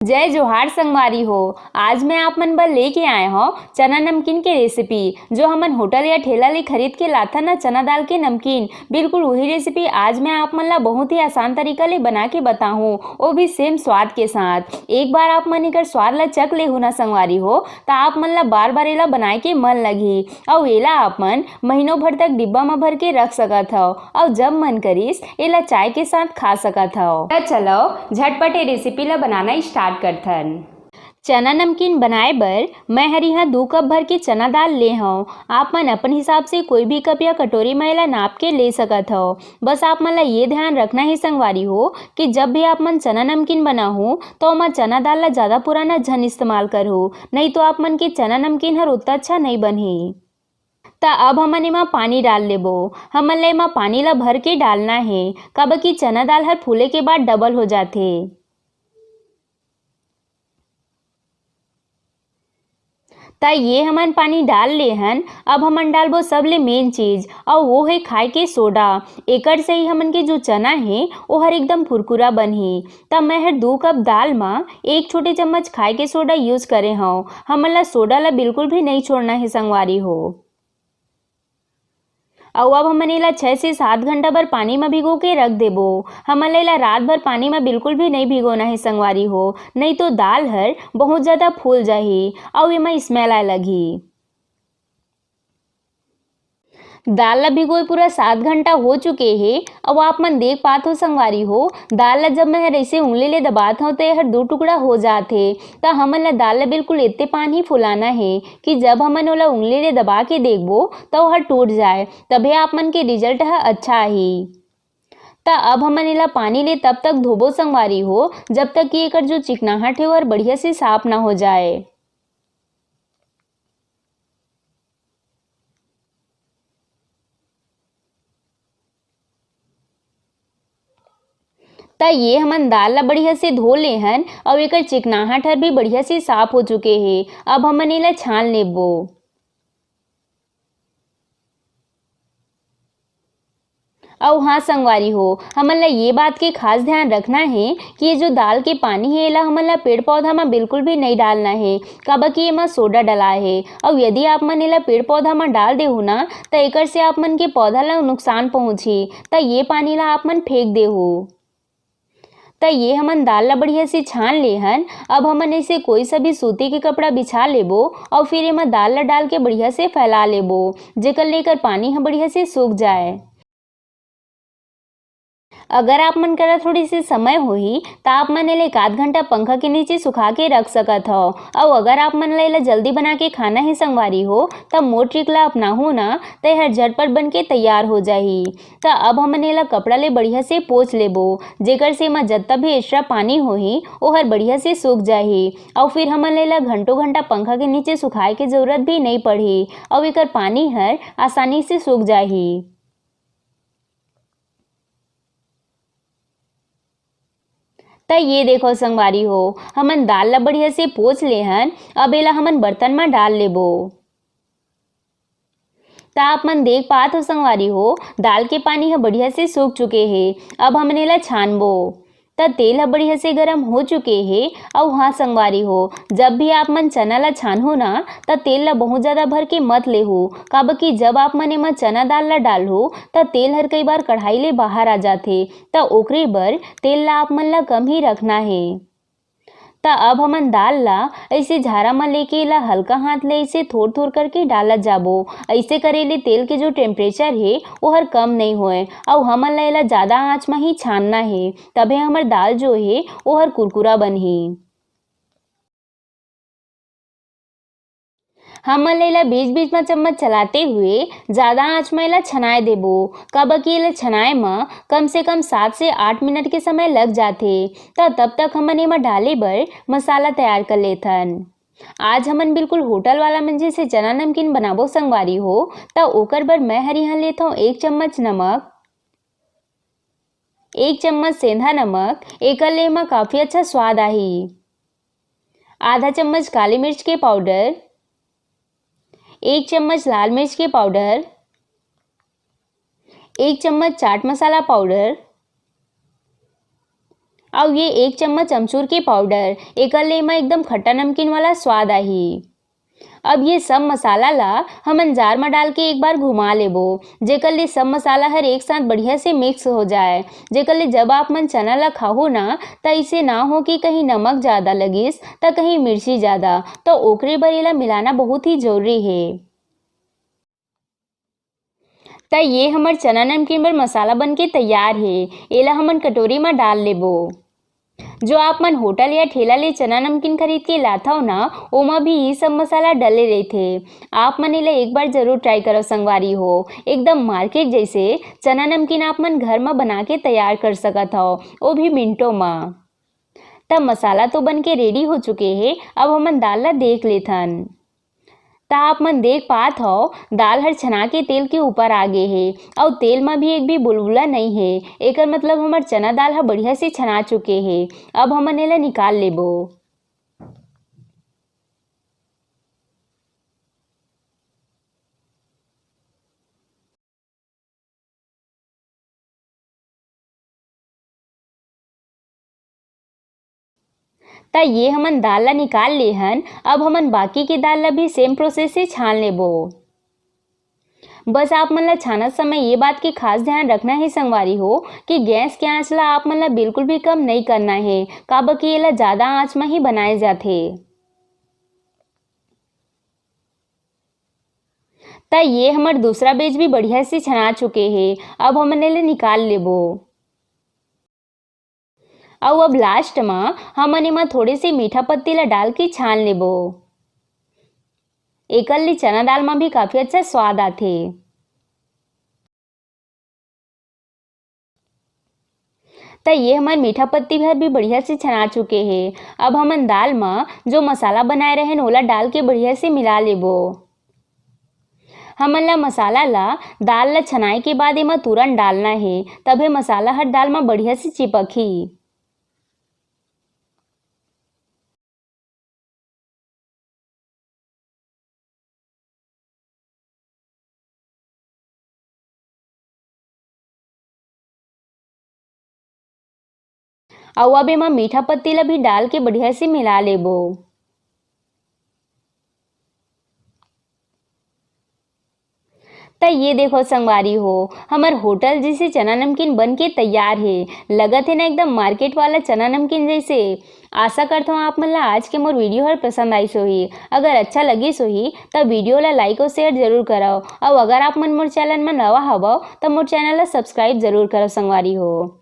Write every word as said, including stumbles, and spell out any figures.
जय जोहार संगवारी हो। आज मैं आप मन बर लेके आए हौं चना नमकीन के रेसिपी। जो हमन होटल या ठेला ले खरीद के लाथन ना चना दाल के नमकीन, बिल्कुल वही रेसिपी आज मैं आप मन ला बहुत ही आसान तरीका ले बना के बताहूँ, वो भी सेम स्वाद के साथ। एक बार आप मन एकर स्वाद ला चख लेहू ना संगवारी हो, त आप मन ला बार बार एला बनाए के मन लगही। अउ एला आप मन महीनों भर तक डिब्बा म भर के रख सकत हव, अउ जब मन करिस एला चाय के साथ खा सकत हव। त चलो झटपट ए रेसिपी ला बनाना स्टार्ट करथन। चना नमकीन बनाए बर मैं हर इहाँ दू कप भर के चना दाल ले हव। आप मन अपन हिसाब से कोई भी कप या कटोरी म एला नाप के ले सकत हव। बस आप मन ला ये ध्यान रखना हे संगवारी हो कि जब भी आप मन चना नमकीन बनाहू, त ओमा चना दाल ला ज्यादा पुराना झन इस्तेमाल करहू, नहीं तो आप मन के चना नमकीन हर उतना अच्छा नहीं बनही। त अब हमन एमा पानी डाल लेबो। हमन ला एमा पानी ला भर के डालना हे, काबर कि चना दाल हर फूले के बाद डबल हो जाथे। त ये हमन पानी डाल ले हन। अब हमन डालबो सबले मेन चीज, अउ वो हे खाए के सोडा। एकर से ही हमन के जो चना हे, ओहर एकदम फुरकुरा बनही। त मैं हर दू कप दाल म एक छोटे चम्मच खाए के सोडा यूज करे हव। हमन ला सोडा ला बिल्कुल भी नहीं छोड़ना हे संगवारी हो। अउ अब हमन एला छह से सात घंटा बर पानी म भिगो के रख देबो। हमन ला एला रात भर पानी म बिल्कुल भी नहीं भिगोना हे संगवारी हो, नहीं तो दाल हर बहुत ज्यादा फूल जाही अउ एमा स्मेल आए लगही। दाल ला भिगोए पूरा सात घंटा हो चुके हे। अउ आप मन देख पात हो संगवारी हो, दाल ला जब मैं हर ऐसे उंगली ले दबात हव, त एहर दू टुकड़ा हो जात हे। त हमन ला दाल ला बिल्कुल एते पान ही फुलाना हे कि जब हमन ओला उंगली ले दबा के देखबो, त ओहर टूट जाए, तभे आप मन के रिजल्ट ह अच्छा आही। त अब हमन एला पानी ले तब तक धोबो संगवारी हो, जब तक कि एकर जो चिकनाहट हे, ओहर बढ़िया से साफ ना हो जाए। त ये हमन दाल ला बढ़िया से धो ले हन, अउ एकर चिकनाहट हर भी बढ़िया से साफ हो चुके हे। अब हमन एला छान लेबो। अउ हाँ संगवारी हो, हमन ला ये बात के खास ध्यान रखना हे कि ये जो दाल के पानी हे, एला हमन ला पेड़ पौधा म बिल्कुल भी नहीं डालना हे, काबर कि एमा सोडा डला हे। अउ यदि आप मन एला पेड़ पौधा म डाल देहू ना, त एकर से आप मन के पौधा ला नुकसान पहुँचही। त ये पानी ला आप मन फेंक देहू। त ये हमन दाल ला बढ़िया से छान ले हन। अब हमन ऐसे कोई सा भी सूती के कपड़ा बिछा लेबो अउ फिर एमा दाल ला डाल के बढ़िया से फैला लेबो, जेकर ले एकर पानी ह बढ़िया से सूख जाए। अगर आप मन करा थोड़ी सी समय होही, त आप मन एला एक आध घंटा पंखा के नीचे सुखा के रख सकत हव। अउ अगर आप मन ला एला जल्दी बना के खाना हे संगवारी हो, त मोर ट्रिक ला अपनाहू ना, त एहर झटपट बन के तैयार हो जाही। त अब हमन एला कपड़ा ले बढ़िया से पोंछ लेबो, जेकर से एमा जतना भी एक्स्ट्रा पानी होही, ओहर बढ़िया से सूख जाही। अउ फिर हमन एला घंटों घंटा पंखा के नीचे सुखाए के जरूरत भी नइ पड़ही, अउ एकर पानी हर आसानी से सूख जाही। त ये देखो संगवारी हो, हमन दाल ला बढ़िया से पोंछ ले हन। अब एला हमन बर्तन म डाल लेबो। त आप मन देख पात हो संगवारी हो, दाल के पानी ह बढ़िया से सूख चुके हे। अब हमन एला छानबो। त तेल ह बढ़िया से गरम हो चुके हे। अउ हाँ संगवारी हो, जब भी आप मन चना ला छानहू ना, त तेल ला बहुत ज्यादा भर के मत लेहू, काबर कि जब आप मन एमा चना दाल ला डालहू, त तेल हर कई बार कढ़ाई ले बाहर आ जाथे। त ओकरे बर तेल ला आप मन ला कम ही रखना हे। त अब हमन दाल ला ऐसे झारा म लेके एला हल्का हाथ ले ऐसे थोर-थोर करके डालत जाबो। ऐसे करे ले तेल के जो टेम्परेचर हे, ओहर कम नइ होय, अउ हमन ला एला जादा आंच म ही छानना हे, तभे हमर दाल जो हे, ओहर कुरकुरा बनही। हमन ला एला बीच-बीच म चम्मच चलाते हुए जादा आंच म एला छनाए देबो, काबर कि एला छनाए म कम से कम सात से आठ मिनट के समय लग जाथे। त तब तक हमन एमा डाले बर मसाला तैयार कर लेथन। आज हमन बिल्कुल होटल वाला मन जैसे चना नमकीन बनाबो संगवारी हो, त ओकर बर मैं हर इहाँ लेथव एक चम्मच नमक, एक चम्मच सेंधा नमक, एकर ले एमा काफी अच्छा स्वाद आही। आधा चम्मच काली मिर्च के पाउडर, एक चम्मच लाल मिर्च के पाउडर, एक चम्मच चाट मसाला पाउडर, अउ ये एक चम्मच अमचूर के पाउडर, एकर ले एमा एकदम खट्टा नमकीन वाला स्वाद आही। अब ये सब मसाला ला हमन जार म डाल के एक बार घुमा लेबो, जेकर ले सब मसाला हर एक साथ बढ़िया से मिक्स हो जाए, जेकर ले जब आप मन चना ला खाहू ना, त इसे ना हो कि कहीं नमक ज़्यादा लगिस, त कहीं मिर्ची ज़्यादा, त ओकरे बर एला मिलाना बहुत ही जरूरी हे। त ये हमर चना नमकीन बर मसाला बन के तैयार हे। एला हमन कटोरी म डाल लेबो। जो आप मन होटल या ठेला ले चना नमकीन खरीद के लाथव ना, ओमा भी ये सब मसाला डले रहिथे। आप मन एला एक बार जरूर ट्राई करव संगवारी हो, एकदम मार्केट जैसे चना नमकीन आप मन घर म बना के तैयार कर सकत हव, वो भी मिनटों म। त मसाला तो बन के रेडी हो चुके हे, अब हमन दाल ला देख लेथन। त आप मन देख पात हव, दाल हर छना के तेल के ऊपर आ गे हे, अउ तेल म भी एक भी बुलबुला नइ हे। एकर मतलब हमर चना दाल ह बढ़िया से छना चुके हे। अब हमन एला निकाल लेबो। त ये हमन दाल ला निकाल ले हन। अब हमन बाकी के दाल ला भी सेम प्रोसेस से छान लेबो। बस आप मन ला छानत समय ये बात के खास ध्यान रखना हे संगवारी हो कि गैस के आंच ला आप मन ला बिल्कुल भी कम नइ करना हे, काबर कि एला ज़्यादा आंच म ही बनाए जाथे। त ये हमर दूसरा बैच भी बढ़िया से छना चुके हे। अब हमन एला निकाल लेबो। अउ अब लास्ट म हमन एमा थोड़े से मीठा पत्ती ला डाल के छान लेबो। एकर ले चना दाल म भी काफी अच्छा स्वाद आथे। त ये हमर मीठा पत्ती हर भी बढ़िया से छना चुके हे। अब हमन दाल म जो मसाला बनाए रहेन, ओला डाल के बढ़िया से मिला लेबो। हमन ला मसाला ला दाल ला छनाए के बाद एमा तुरंत डालना हे, तभे मसाला हर दाल म बढ़िया से चिपकही। अउ अब एमा मीठा पत्ती ला भी डाल के बढ़िया से मिला लेबो। त ये देखो संगवारी हो, हमर होटल जैसे चना नमकीन बन के तैयार हे। लगत हे ना एकदम मार्केट वाला चना नमकीन जैसे। आशा करत हूँ आप मन ला आज के मोर वीडियो हर पसंद आइस होही। अगर अच्छा लगिस होही त वीडियो ला लाइक अउ शेयर जरूर करव। अउ अगर आप मन मोर चैनल म नवा हवव त मोर चैनल ला सब्सक्राइब जरूर करव संगवारी हो।